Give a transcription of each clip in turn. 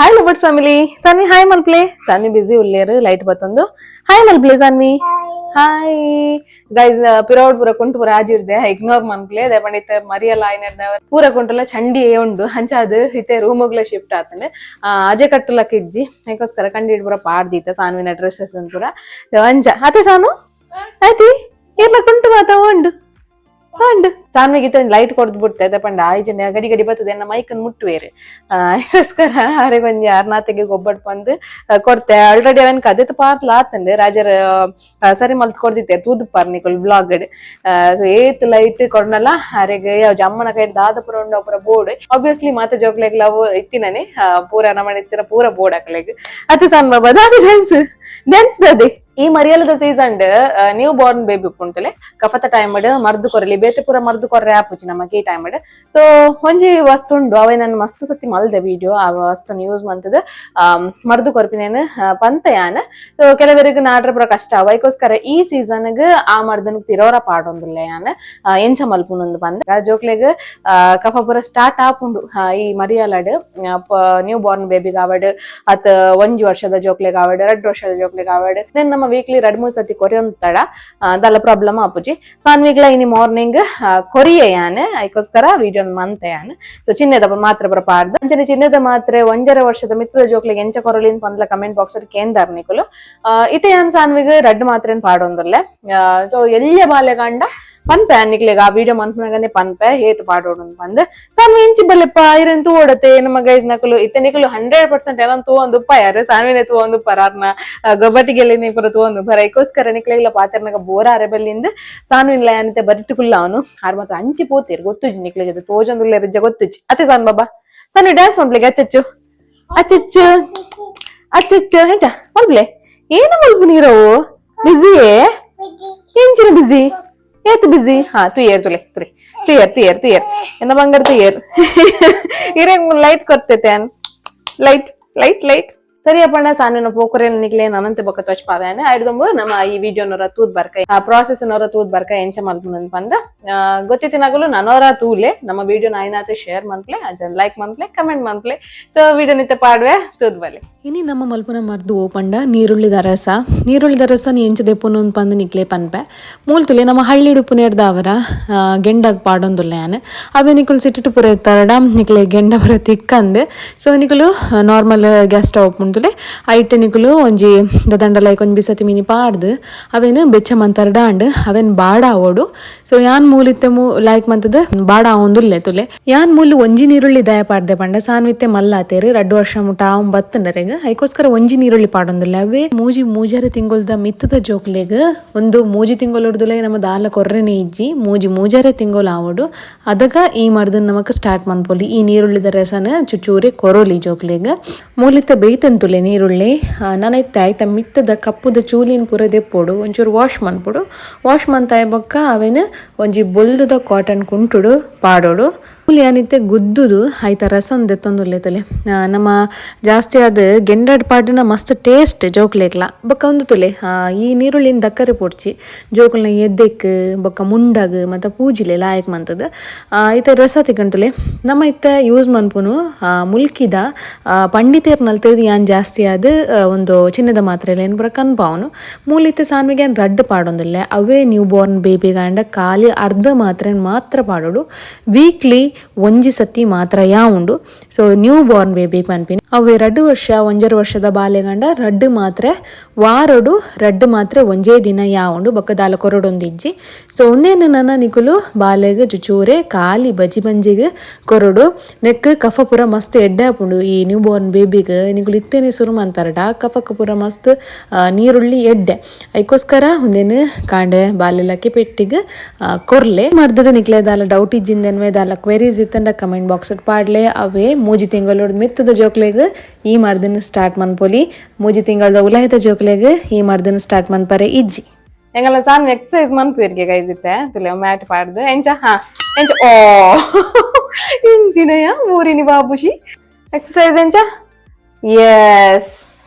Hi lovers family. Saanvi hi ಮಲ್ಪ್ಲೆ. Saanvi busy ಉಲ್ಲೇರು light ಬತ್ತೊಂದು. Hi ಮಲ್ಪ್ಲೆ Saanvi. Hi guys, ಪಿರೌಡ್ ಪೂರ ಕುಂಟು ಪೂರ ಆಜಿರ್ದೆ ignore ಮನ್ಪ್ಲೆ ಪಂಡಿತ ಮರಿಯಲ್ಲ ಆಯ್ನರ್ದ ಪೂರ ಕುಂಟುಲ ಚಂಡಿ ಉಂಡು. ಅಂಚಾದ್ ಇತ್ತೆ ರೂಮುಗ್ಲ ಶಿಫ್ಟ್ ಆತಂಡ್. ಅಜೆ ಕಟ್ಟುಲಕ್ಕ ಇಜ್ಜಿ, ಅದಕ್ಕೋಸ್ಕರ ಕಂಡಿಡ್ ಪೂರ ಪಾಡ್ದೀತ ಸಾನ್ವಿನ ಡ್ರೆಸ್ಸಸ್ ಪೂರ. ಅಂಚ ಅತೆ ಸಾನು ಆಯ್ತಿ ಏರ್ಲ ಕುಂಟು ಮಾತ ಉಂಡು ಉಂಡು. ಸಾನ್ವಿಗೆ ಇತ್ತ ಲೈಟ್ ಕೊಡ್ದು ಬಿಡ್ತೆ ಪಂಡ ಆಯ್ಜನ ಗಡಿ ಗಡಿ ಬರ್ತದೆ ಎನ್ನ ಮೈಕ್ ಮುಟ್ಟುವೇರು. ಅದಕ್ಕೋಸ್ಕರ ಆರೆಗ್ ಒಂಜಿ ಅರ್ನಾತೆಗೆ ಗೊಬ್ಬಡ್ ಪಂದ್ ಕೊಡ್ತೆ. ಆಲ್ರೆಡಿ ಅವನ್ ಕದೆತ ಪಾರ್ಲ ಆತಂಡ್ ರಾಜರ್ ಸರಿ ಮಲ್ತ್ ಕೊಡ್ದಿತ್ತೆ ತೂದುಪಾರ್ ನಿಕುಲ್ ಬ್ಲಾಗ್. ಸೊ ಏತ್ ಲೈಟ್ ಕೊಡ್ನಲ್ಲ ಅರೆಗ್ ಯಾವ ಜಮ್ಮನ ಕೈಟ್ ದಾದ ಪೂರ ಉಂಡು ಪೂರ ಬೋರ್ಡ್. ಆಬ್ವಿಯಸ್ಲಿ ಮಾತ ಜೋಕ್ಲೆಗ್ ಲವ್ ಇತ್ತಿನನೆ ಪೂರ ನಮ್ಮ ಇತ್ತಿನ ಪೂರ ಬೋರ್ಡ್ ಅಕಲೆಗ್. ಅತ್ತೆ ಸಣ್ಣ ಬಾಬಾ ದಾದಿ ಡ್ಯಾನ್ಸ್ ಡ್ಯಾನ್ಸ್ ದಾದಿ. ಈ ಮರಿಯಲದ season new Born baby ಉಪ್ಪುಂಟುಲೆ ಕಫತ time ಮರ್ದು ಕೊರಲಿ ಬೇತೆ ಪೂರ ಮರ್ದು ಕೊರ್ರೆ ಆಪುಜಿ ನಮಗೆ ಈ ಟೈಮ್. ಸೊ ಒಂಜಿ ವಸ್ತು ಉಂಡು, ಅವೆ ನಾನು ಮಸ್ತ್ ಸತಿ ಮಲ್ದೆ ವಿಡಿಯೋ. ಆ ವಸ್ತುನ ಯೂಸ್ ಮಂತದ ಮರ್ದು ಕೊರ್ಪಿನೇನು ಪಂತ ಯಾನ್. ಸೊ ಕೆಲವರಿಗೆ ನಾಡ್ರೆ ಪೂರ ಕಷ್ಟ, ಅವೈಕೋಸ್ಕರ ಈ ಸೀಸನ್ ಆ ಮರ್ದನ್ ಪಿರೋರ ಪಾಡೊಂದುಲ್ಲ ಯಾನ್. ಎಂಚ ಮಲ್ಪುನೊಂದು ಪಂದ್ ಜೋಕ್ಲೆಗ್ ಕಫ ಪೂರ ಸ್ಟಾರ್ಟ್ ಆಪುಂಡು ಈ ಮರಿಯಲಡ್. ನ್ಯೂ ಬಾರ್ನ್ ಬೇಬಿಗ್ ಆವಡ್, ಅತ್ ಒಂಜಿ ವರ್ಷದ ಜೋಕ್ಲೆಗ್ ಆವಡ್, 2 ವರ್ಷದ ಜೋಕ್ಲೆಗ್ ಆವಡ್, then ನಮ್ಮ ವೀಕ್ಲಿ 2-3 ಸತಿ ಕೊರಿಯೊಂತಡ ದಾಲ ಪ್ರಾಬ್ಲಮ್ ಆಪುಜಿ. ಸಾನ್ವಿಗ್ಲ ಇನಿ ಮಾರ್ನಿಂಗ್ ಕೊರಿಯೆ ಯಾನ್, ಐಕೋಸ್ಕರ ವಿಡಿಯೋ ಮಂತೆ ಯಾನ್. ಸೊ ಚಿನ್ನೆದ ಮಾತ್ರೆ ಪೂರ ಪಾಡ್ದ. ಅಂಚನೆ ಚಿನ್ನದ ಮಾತ್ರೆ 1.5 ವರ್ಷದ ಮಿತ್ರದ ಜೋಕ್ಲೆಗ್ ಎಂಚ ಕೊರಲಿನ್ ಪಂದ್ಲ ಕಮೆಂಟ್ ಬಾಕ್ಸ್ ಕೇಂದಾರ್ ನಿಕುಲು. ಇತ್ತೆ ಯಾನ್ ಸಾನ್ವಿಗ್ ರಡ್ಡ್ ಮಾತ್ರೆನ್ ಪಾಡೊಂದುಲ್ಲೆ. ಸೊ ಎಲ್ಯ ಬಾಲೆ ಕಂಡ ಪನ್ಪೆ ನಿಕ್ಲೆಗ್ ಆ ವಿಡಿಯೋ ಮನ್ಪುನಗನೆ ಪನ್ಪೆ ಹೇತ್ ಪಾಡೋಡು ಪಂದ್. ಸಾನ್ವಿ ಇಂಚಿ ಬಲ್ಲೆಪ್ಪ ಐರನ್ ತೂ ಓಡತೆ ನಮ್ಮ ಗೈಸ್ ನಕುಲು. ಇತ್ತೆ ನಿಕುಲು 100% ಏನೋ ತೂವೊಂದು ಯಾರು ಸಾನ್ವಿನೆ ತೂವೊಂದು ಪರಾರ್ನ ಗೊಬ್ಬಟ್ಟಿಗೆಲ್ಲಿ ಪೂರ ತೂವೊಂದು ಬರ. ಐಕೋಸ್ಕರ ನಿಕ್ಲೆಗ್ಲ ಪಾತೆರ್ನಾಗ ಬೋರ ಅರೆ ಬಲ್ಲಿಂದ ಸಾನ್ವಿನ್ಲ ಯಾನಿತೆ ಬರಿಟ್ಟು ಅವನು ಆರ್ ಮಾತ್ರ ಅಂಚಿ ಪೋತೇರು ಗೊತ್ತುಜಿ ನಿಕ್ಲೆಗ್ ತೋಜೊಂದುಲ್ಲ ರಿಜ್ಜ ಗೊತ್ತುಜಿ. ಅತ್ತೆ ಸಾನ್ ಬಾಬಾ ಸಾನ್ವಿ ಡ್ಯಾನ್ಸ್ ಮಲ್ಪ್ಲೆಗೆ ಅಚ್ಚಚ್ಚು ಅಚ್ಚಚ್ಚು ಅಚ್ಚಚ್ಚು ಹೆಂಚ ಮಲ್ಪ್ಲೆ. ಏನು ಮಲ್ಪು ನೀರವು ಬಿಸಿಯೇ ಎಂಚಿನ ಬಿಸಿ ಏತ್ ಬಿಸಿ. ಹಾ ತುಯೇರ್ ತುಲೆ ತುಲೆ ತುಯೇರ್ ತುಯೇರ್ ತುಯೇರ್ ಎನ್ನ ಬಂಗಾರ ತುಯೇರ್. ಇರೇಗ್ ಲೈಟ್ ಕೊಡ್ತೈತೆ light light light. ಸರಿಯಪ್ಪಣ್ಣ ಸಾನಿನ ಪೋಕರೆ ನಿಕ್ಲೆ ನನಂತೆ ಬೊಕ್ಕ ತೊಚ್ಪಾವ್ಯಾನೆ ಐಡ್ದೊಂಬು ನಮ್ಮ ಈ ವಿಡಿಯೋನವರ ತೂದ್ ಬರ್ಕ ಆ ಪ್ರಾಸೆಸ್ ನವರ ತೂದ್ ಬರ್ಕ ಎಂಚ ಮಲ್ಪುನಂದ್ ಪಂದ ಗೊತ್ತಿತ್ತಿನಾಗಲು ನನೋರ ತೂಲೆ. ನಮ್ಮ ವಿಡಿಯೋ ನಾಯಿನಾತೆ ಶೇರ್ ಮನ್ಪ್ಲೆ, ಅಂಚನೆ ಲೈಕ್ ಮನ್ಪ್ಲೆ, ಕಮೆಂಟ್ ಮನ್ಪ್ಲೆ. ಸೊ ವಿಡಿಯೋ ನಿತ್ತೆ ಪಾಡ್ವೆ ತೂದ್ ಬಲೆ. ಇನಿ ನಮ್ಮ ಮಲ್ಪುನ ಮರ್ದು ಓಪಂಡ ನೀರುಳ್ಳಿದ ರಸ. ನೀರುಳ್ಳಿದ ರಸ ನೀ ಎಂಚ ದೆಪ್ಪುನು ಪಂದ್ ನಿಕ್ಲೆ ಪನ್ಪೆ. ಮೂಲ್ತುಲೆ ನಮ್ಮ ಹಳ್ಳಿ ಉಪ್ಪುನೇರ್ದ ಅವರ ಗೆಂಡಗ್ ಪಾಡೊಂದುಲ್ಲ ಯಾನ್. ಅವೇ ನಿಕುಲು ಸಿಟ್ಟಿಟ್ಟು ಪೂರ ಇರ್ತಾರಡ ನಿಕ್ಲೆ ಗೆಂಡ ಪೂರ ತಿಕ್ಕಂದ್. ಸೊ ನಿಕುಲು normal gas stove ಉಂಟುಲೆ ಐಟ್ ನಿಕುಲು ಒಂಜಿ ದಂಡ ಲೈಕ್ ಒಂಜಿ ಬಿಸತಿ ಮಿನಿ ಪಾಡ್ದು ಅವೇನು ಬೆಚ್ಚ ಮಂತರ್ಡ ಅಂಡ್ ಅವೇನ್ ಬಾಡ ಆವೋಡು. ಸೊ ಯಾನ್ ಮೂಲಿತ್ತೆ ಮೂ ಲೈಕ್ ಮಂತದ ಬಾಡ ಆವೊಂದುಲ್ಲೆ ತುಲೆ. ಯಾನ್ ಮೂಲು ಒಂಜಿ ನೀರುಳ್ಳಿ ದಯ ಪಾಡ್ದೆ ಪಂಡ ಸಾನ್ವಿತ್ತೆ ಮಲ್ಲಾತೇರು 2 ವರ್ಷ ಮುಟ ಆವನ್ ಬತ್ತಂಡರೆಗ್ ಐಕೋಸ್ಕರ ಒಂಜಿ ನೀರುಳ್ಳಿ ಪಾಡೊಂದುಲ್ಲ. ಅವೇ ಮೂಜಿ ಮೂಜರೆ ತಿಂಗೊಲ್ದ ಮಿತ್ತದ ಜೋಕ್ಲೆಗ್ ಒಂದು 3 ತಿಂಗೊಲುರ್ದುಲೆ ನಮ್ಮ ದಾಲ ಕೊರ್ರೆನೆ ಇಜ್ಜಿ, ಮೂಜಿ ಮೂಜರೆ ತಿಂಗೊಲು ಆವೋಡು. ಅದಗ ಈ ಮರ್ದನ್ ನಮಕ್ ಸ್ಟಾರ್ಟ್ ಮನ್ಪೊಲಿ. ಈ ನೀರುಳ್ಳಿದ ರಸನ ಚುಚೂರೆ ಕೊರೋಲಿ ಜೋಕ್ಲೆಗ್. ಮೂಲಿತ್ತ ಬೇಯ್ತಂಟುಲೆ ನೀರುಳ್ಳಿ ನಾನೈತೆ ಆಯ್ತ ಮಿತ್ತದ ಕಪ್ಪುದ ಚೂಲಿನ ಪೂರ ದೆಪ್ಪೊಡು, ಒಂಚೂರು ವಾಶ್ ಮನ್ಪೊಡು. ವಾಶ್ ಮಂತಾಯ ಬೊಕ್ಕ ಅವೇನು ಒಂಜಿ ಬೊಲ್ದುದ ಕಾಟನ್ ಕುಂಟುಡು ಪಾಡೋಡು. ಯಾನಿತ್ತೆ ಗುದ್ದುದು ಆಯ್ತ ರಸನ್ ದೆತ್ತೊಂದುಲ್ಲೆ ತುಲೆ. ನಮ್ಮ ಜಾಸ್ತಿ ಆದ್ ಗೆಂಡಡ್ ಪಾಡಿನ ಮಸ್ತ್ ಟೇಸ್ಟ್ ಜೋಕ್ಲೆಗ್ಲ. ಬೊಕ್ಕ ಒಂದು ತುಲೆ ಈ ನೀರುಳ್ಳಿನ ದಕ್ಕರೆ ಪೊಡ್ಚಿ, ಜೋಕುಲ್ನ ಎದ್ದೆಕ್ ಬೊಕ್ಕ ಮುಂಡಗ್ ಮತ್ತೆ ಪೂಜಿಲೆ ಲಾಯಕ್ ಮಂತದ. ಇತ್ತೆ ರಸ ತಿಕ್ಕಂಟುಲೆ. ನಮ್ಮ ಇತ್ತೆ ಯೂಸ್ ಮನ್ಪುನು ಮುಲ್ಕಿದ ಪಂಡಿತೇರ್ ನಲ್ತಿರ್ದು ಯಾನ್ ಜಾಸ್ತಿ ಆದ್ ಒಂದು ಚಿನ್ನದ ಮಾತ್ರೆಲೆ ಏನ್ ಪೂರ ಕನ್ಪಾವನು. ಮೂಲಿತ್ತೆ ಸಾನ್ವಿಗೆ ಯಾನ್ ರಡ್ಡ್ ಪಾಡೊಂದುಲ್ಲೆ. ಅವೇ new Born baby ಗಾಂಡ ಖಾಲಿ ಅರ್ಧ ಮಾತ್ರೆ ಮಾತ್ರ ಪಾಡೋಡು. ವೀಕ್ಲಿ ಒಂಜಿ ಸತಿ ಮಾತ್ರ ಯಾ ಉಂಡು. So new Born baby ಪನ್ಪಿನಿ. ಅವೇ 2 ವರ್ಷ 1.5 ವರ್ಷದ ಬಾಲೆಗಂಡ ರಡ್ಡ್ ಮಾತ್ರೆ, ವಾರೊಡು ರಡ್ಡ್ ಮಾತ್ರೆ ಒಂಜೇ ದಿನ ಯಾ ಉಂಡು. ಬೊಕ್ಕ ದಾಲ ಕೊರೊಡೊಂದಿಜ್ಜಿ. ಸೊ ಒಂದೇನು ನನ್ನ ನಿಕುಲು ಬಾಲೆಗ್ ಚುಚೂರೆ ಖಾಲಿ ಬಜಿ ಬಂಜಿಗ್ ಕೊರೊಡು. ನೆಕ್ ಕಫ ಪೂರ ಮಸ್ತ್ ಎಡ್ಡೆ ಆಪುಂಡು. ಈ ನ್ಯೂ ಬಾರ್ನ್ ಬೇಬಿಗ್ ನಿಕುಲು ಇತ್ತೇನೆ ಸುರು ಮಂತಾರಡ ಕಫಕ್ ಪೂರ ಮಸ್ತ್ ನೀರುಳ್ಳಿ ಎಡ್ಡೆ. ಐಕೋಸ್ಕರ ಒಂದೇನು ಕಾಂಡೆ ಬಾಲೆಲಕ್ಕೆ ಪೆಟ್ಟಿಗ್ ಕೊರ್ಲೆ. ಮರ್ದದ ನಿಕ್ಲೆ ದಾಲ ಡೌಟ್ ಇಜ್ಜಿಂದೆನ್ವೆ ದಾಲ ಕ್ವೆರೀಸ್ ಇತ್ತಂಡ ಕಮೆಂಟ್ ಬಾಕ್ಸ್ ಪಾಡ್ಲೆ. ಅವೇ 3 ತಿಂಗಳು ಮಿತ್ತದ ಜೋಕ್ಲೆಗ್ ಈ ಮರ್ದನ್ ಸ್ಟಾರ್ಟ್ ಮನ್ಪೊಲಿ. 3 ತಿಂಗಳದ ಉಲಾಯಿತ ಜೋಕ್ಲೆಗ್ ಈ ಮರ್ದನ್ ಸ್ಟಾರ್ಟ್ ಮನ್ಪರೆ ಇಜ್ಜಿ. ಎಂಗಲ ಸಾನ್ ಎಕ್ಸರ್ಸೈಸ್ ಮನ್ಪುವೆರ್ಗೆ ಗೈಸ್ ಇತ್ತೆ ತುಲೆ ಮ್ಯಾಟ್ ಪಾಡ್ದು ಎಂಚ ಹಾ ಎಂಚ ಓ ಇಂಚಿನಯ ಊರಿನಿ ಬಾಬುಷಿ ಎಕ್ಸರ್ಸೈಸ್ ಎಂಚ ಎಸ್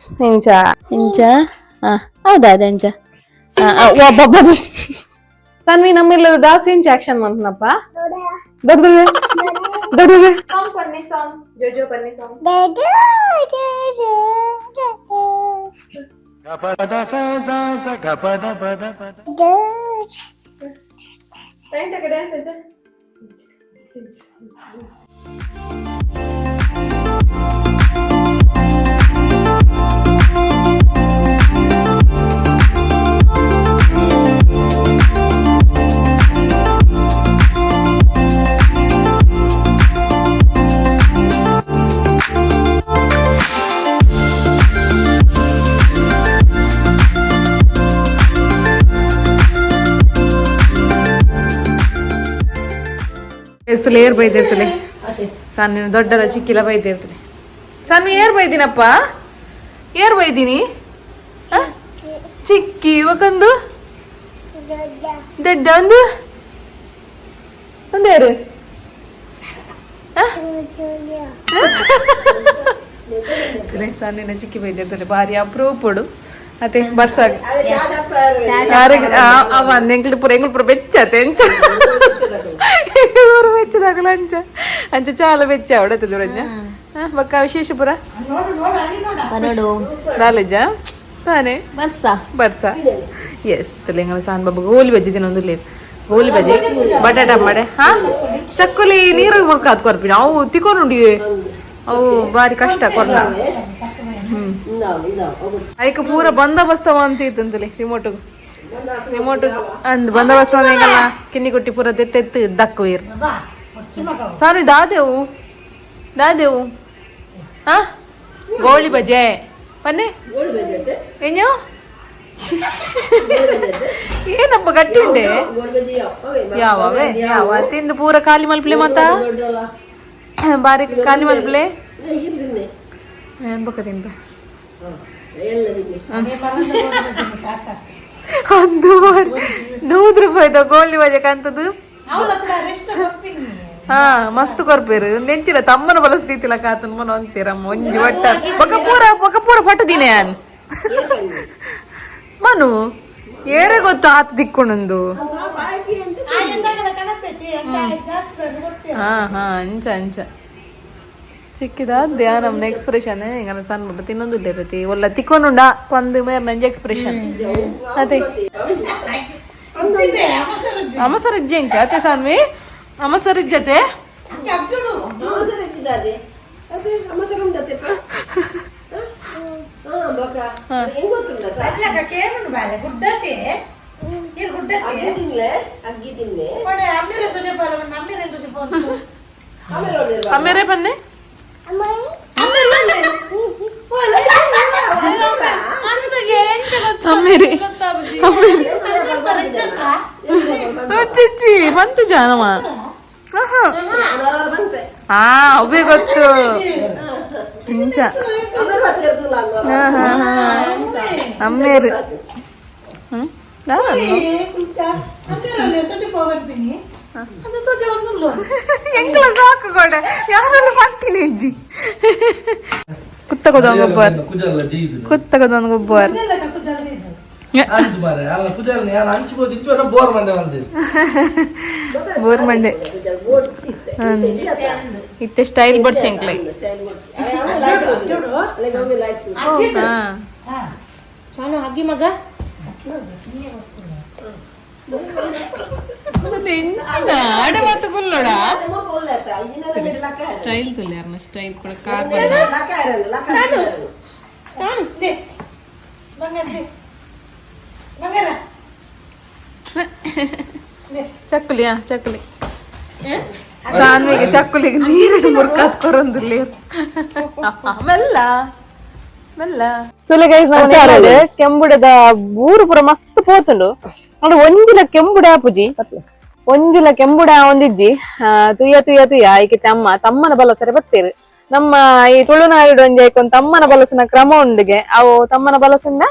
ಇಂಚ ಇಂಚ ಹಾ ಹೌದಾ ಅದ ಎಂಚ ಸನ್ವಿ ನಮ್ಮಿಲ್ಲ ದಾಸು ಇಂಚ ಆಕ್ಷನ್ ಮಂತನಪ್ಪ ದೊಡ್ಡ ದೊಡ್ಡ ಸಾಂಗ್ ಪನ್ನಿ ಸಾಂಗ್ ಜೋಜೋ ಪನ್ನಿ ಸಾಂಗ್. ತುಲೆ ಏರ್ ಬೈದಿರ್ತಲೆ ಸಣ್ಣ ದೊಡ್ಡಲ್ಲ ಚಿಕ್ಕಿಲ್ಲ ಬೈದಿರ್ತಲೆ. ಸಣ್ಣ ಏರ್ ಬೈದಿನಪ್ಪ, ಏರ್ ಬೈದಿನಿ ಚಿಕ್ಕಿ ಒಕೊಂದು ದೊಡ್ಡ ಒಂದು ಒಂದೇರು ಸಣ್ಣ ಚಿಕ್ಕಿ ಬೈದಿರ್ತಲೆ ಭಾರಿ ಅಪ್ರೂಪಡು ಅದೇ ಬರ್ಸಾಗ ಅವ ಎಂಕ್ಲು ಪೂರ ಎಂಗ್ಲು ಪೂರ ಬೆಚ್ಚತೆ ಎಂಚ ಪೂರ ಬೆಚ್ಚದಾಗಲ ಅಂಚ ಅಂಚ ಚಾಲ ಬೆಚ್ಚ ಅವಡತ್ತೆ ದುರಜ್ಜ. ಬಕ್ಕ ವಿಶೇಷ ಪೂರ ದಾಲೇಜ ತಾನೆ ಬಸ್ಸ ಬರ್ಸ. ಎಸ್ ತುಲೆ ಸಾನ್ ಬಾಬು ಗೋಲಿ ಬಜ್ಜಿ ತಿನ್ನೊಂದು ಲೇರ್ ಗೋಲಿ ಬಜ್ಜಿ ಬಟಾಟ ಮಾಡೆ. ಹಾ ಚಕ್ಕುಲಿ ನೀರು ಮುರ್ಕಾತ್ ಕೊರ್ಪಿನ ಅವು ತಿಕ್ಕೊಂಡುಂಡಿ ಅವು ಬಾರಿ ಕಷ್ಟ ಕೊರ್ನ. ಐಕ ಪೂರ ಬಂದೋಬಸ್ತ ಅಂತ ಇತ್ತಂತಲೆ ರಿಮೋಟ್ ರಿಮೋಟ್ ಅಂದ್ ಬಂದೋಬಸ್ತ ಹೆಂಗಲ್ಲ ಕಿನ್ನಿ ಕೊಟ್ಟಿ ಪೂರ ತೆತ್ತೆತ್ತು ದಕ್ಕು ಇರ್ ಸಾನು ದಾದೇವು ದಾದೇವು. ಹಾ ಗೋಳಿ ಬಜೆ ಪನ್ನೆ ಏನ್ಯೋ ಏನಪ್ಪ ಗಟ್ಟಿ ಉಂಡೆ ಯಾವವೇ ಯಾವ ತಿಂದು ಪೂರ ಖಾಲಿ ಮಲ್ಪಲೆ ಮತ್ತ ಬಾರಿ ಖಾಲಿ ಮಲ್ಪಲೆ ಏನ್ ಬಕ್ಕ ತಿಂದ ಒಂದು 100 ರೂಪಾಯಿದ ಗೋಲಿ ಬಜೆ ಕಾಂತದ್ದು. ಹಾ ಮಸ್ತ್ ಕೊರ್ಪೇರು ನೆಂಚಿನ ತಮ್ಮನ ಬಳಸ್ತೀತಿಲ್ಲ ಕಾತನ್ ಮನ ಅಂತೀರಮ್ಮ ಒಂಜಿ ಒಟ್ಟ ಪಕ್ಕ ಪೂರ ಪಕ್ಕ ಪೂರ ಪಟ್ಟು ದಿನ ಮನು ಏರೆ ಗೊತ್ತು ಆತ ದಿಕ್ಕೊಂಡೊಂದು. ಹಾ ಹಾ ಅಂಚ ಅಂಚ ಚಿಕ್ಕಿದ ಧ್ಯಾನ ಎಕ್ಸ್ಪ್ರೆಷನ್ ಹಿಂಗ ಸಣ್ಣ ಬಾಬು ತಿನ್ನೊಂದು ಇರ್ತೈತಿ ಒಲ್ಲ ತಿಕ್ಕೊಂಡುಂಡ ಪಂದು ಮೇರ್ ನಂಜ ಎಕ್ಸ್ಪ್ರೆಷನ್ ಅದೇ ಅಮಸರಿಜ್ಜೆ ಅಂಕ ಅತ್ತೆ ಸಾನ್ವಿ ಅಮಸರಿಜ್ಜತೆ. ಅಮ್ಮೇರೆ ಬನ್ನಿ ಅಮ್ಮೇರಿ ಅಚ್ಚಿಚ್ಚಿ ಬಂತು ಜಾನಮ್ಮ. ಹಾ ಅವೇ ಗೊತ್ತು ಇಂಚ ಅಮ್ಮೇರು. ಎಂಕಲ ಸಾಕು ಕೊಡೆ ಯಾರೆಲ್ಲ ಪಂತಿನ ಅಜ್ಜಿ ಕುತ್ತಕೋದ ಗೊಬ್ಬರ ಕುತ್ತಕೋದ ಗೊಬ್ಬರ ಬೋರ್ ಮಂಡೆ ಇತ್ತೆ ಸ್ಟೈಲ್ ಬಡ್ಚೆ ಎಂಕ್ಲೆ. ಸಾನು ಅಗ್ಗಿ ಮಗ ಆಡೆ ಮಾತು ಗುಲ್ಲೋಡ ಸ್ಟೈಲ್ ತುಲ್ಯಾರ್ನ ಸ್ಟೈಲ್ ಕೂಡ ಕಾರ್ ಚಕ್ಕುಲಿಯಾ ಚಕ್ಕುಲಿ ಸಾನ್ವಿಗೆ ಚಕ್ಕುಲಿಗೆ ನೀರು ಮುರ್ಕಾತ್ ಕೊರೊಂದಿಲ್ಲ ಮೆಲ್ಲ ಮೆಲ್ಲ ತುಲೆ ಗೈಸ್. ಕೆಂಬುಡದ ಊರು ಪೂರ ಮಸ್ತ್ ಪೋತುಂಡು ನೋಡು. ಒಂಜಿಲ ಕೆಂಬುಡೆ ಆಪುಜಿ ಒಂಜಿಲ ಕೆಂಬುಡೆ ಒಂದಿಜ್ಜಿ ತುಯ್ಯ ತುಯ್ಯ ತುಯ್ಯ ಐಕೆ ತಮ್ಮ ತಮ್ಮನ ಬಲಸರೆ ಬತ್ತೀರು. ನಮ್ಮ ಈ ತುಳುನಾಡು ಒಂಜಿ ಐಕೊಂದು ತಮ್ಮನ ಬಲಸಿನ ಕ್ರಮ ಉಂಡುಗೆ ಅವು ತಮ್ಮನ ಬಲಸಿಂದ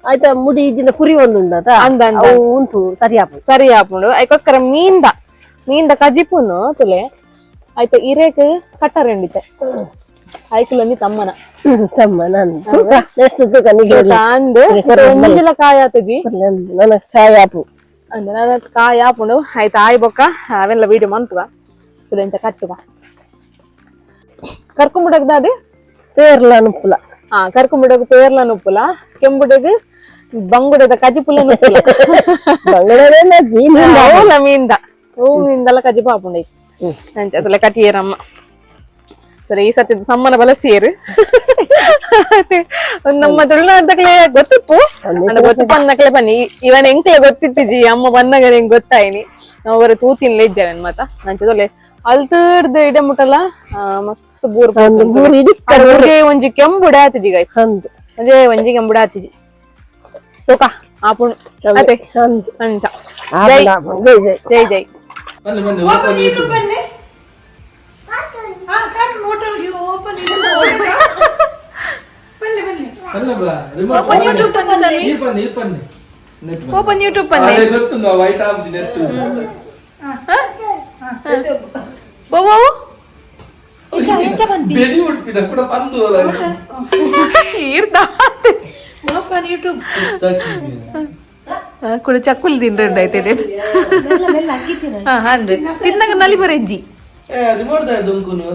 ಆಯ್ತಾ ಮುಡಿ ಇದ್ದಿನ ಕುರಿ ಒಂದು ಉಂಡತ ಅಂದ ಅಂದ ಅವು ಉಂಟು ಸರಿ ಆಪುಂಡು ಸರಿ ಆಪುಂಡು. ಐಕೋಸ್ಕರ ಮೀನ್ದ ಮೀನ್ದ ಕಜಿಪುನು ತುಲೆ ಆಯ್ತು ಇರೇಕ್ ಕಟ್ಟರೆಂಡಿತೆ ಐಕುಲೊಂಜಿ ತಮ್ಮನ ತಮ್ಮ ನಾನು ನೆಕ್ಸ್ಟ್ ಅಂದ್ ಒಂಜಿಲ ಕಾಯಿ ಆತುಜಿ ನನ್ನ ಕಾಯಿ ಆಪು ಅಂದ್ ನನ್ನ ಕಾಯಿ ಆಪುಂಡು. ಆಯ್ತು ಆಯ್ ಬೊಕ್ಕ ಅವೆಲ್ಲ ವೀಡಿಯೋ ಮನ್ಪುಗ ತುಲೆ ಇಂಚ ಕಟ್ಟುವ ಕರ್ಕೊಂಬಿಡಕ್ದ ಅದು ಪೇರ್ಲ ಅನುಪುಲ. ಕರ್ಕೊಂಬಿಡಗ್ ಪೇರ್ಲ ನುಪ್ಪುಲ, ಕೆಂಬುಡಗ್ ಬಂಗುಡದ ಕಜಿಪುಲ ನುಪ್ಪುಲ. ಬಂಗಡೇನ ಮೀನು. ಓಲ ಮೀನ್ದ, ಓ ಮೀನ್ದಲ್ಲ ಕಜಿಪು ಆಪುಂಡು. ಅಂಚ ಅಸಲ ಕಟಿಯೇರಮ್ಮ. ಸರಿ, ಈ ಸತಿ ಸಮ್ಮನ ಬಲಸಿಯರು ನಮ್ಮ ತುಳುನಾಡ್ದಕ್ಲೆ ಗೊತ್ತಿಪ್ಪು ಅಂಡ ಗೊತ್ತಿಪ್ಪು ಅನ್ನಕ್ಲೆ ಬನ್ನಿ. ಇವನ್ ಎಂಕ್ಲೆ ಗೊತ್ತಿತ್ತಿಜಿ. ಅಮ್ಮ ಬಂದಾಗ ಹೆಂಗ್ ಗೊತ್ತಾಯ್ನಿ, ನಾವು ಅವರ ತೂತಿನ್ಲೆ ಇಜ್ಜವೇನ್ ಮತ. ಅಂಚದೊಲೆ ಅಲ್ತರ್ದು ಇಡ ಮುಟ್ಟಲ್ಲ. ಮಸ್ತ್ ಬೂರ್. ಬೂರು ಇಡೀ. ಒಂಜೆ ಒಂಜಿ ಕೆಂಬುಡ ಆತಿಜಿ ಗೈಸ್. ಅಂದು. ಒಂಜೇ ಒಂಜಿ ಕೆಂಬುಡ ಆತಿಜಿ. ತೋಕ ಆಪುಣ್ ಅತೆ. ಅಂದು. ಅಂಚ. ಆಪುಂಡು, ಆಪುಂಡು. ಜೈ ಜೈ. ಜೈ ಜೈ. ಬನ್ನಿ ಬನ್ನಿ, ಓಪನ್ ಯೂಟ್ಯೂಬ್. ಅಲ್ಲ ಬಾ, ರಿಮೋಟ್. ಯೂಟ್ಯೂಬ್ ಬನ್ನಿ. ಈ ಬನ್ನಿ, ಈ ಬನ್ನಿ, ನೆಟ್ ಬನ್ನಿ. ಓಪನ್ ಯೂಟ್ಯೂಬ್ ಬನ್ನಿ. ಅದೇ ಗೊತ್ತು, ವೈಟ್ ಆಫ್ the net. ಓ. ಬೆಳಿ ಉಡ್ಪಿನ ಕೂಡ ಬಂದು ಅಲ್ಲ. ಈರ್ದ ಕುಡು ಚಕ್ಕುಲಿ ತಿಂಡ್ರೆ ಐತೆ. ಹಾ, ಅಂದ್ ತಿನ್ನಾಗ ನಲಿ ಬರೆಜ್ಜಿ. ಏ, ರಿಮೋಟ್ ದ ದುಂಕುನು.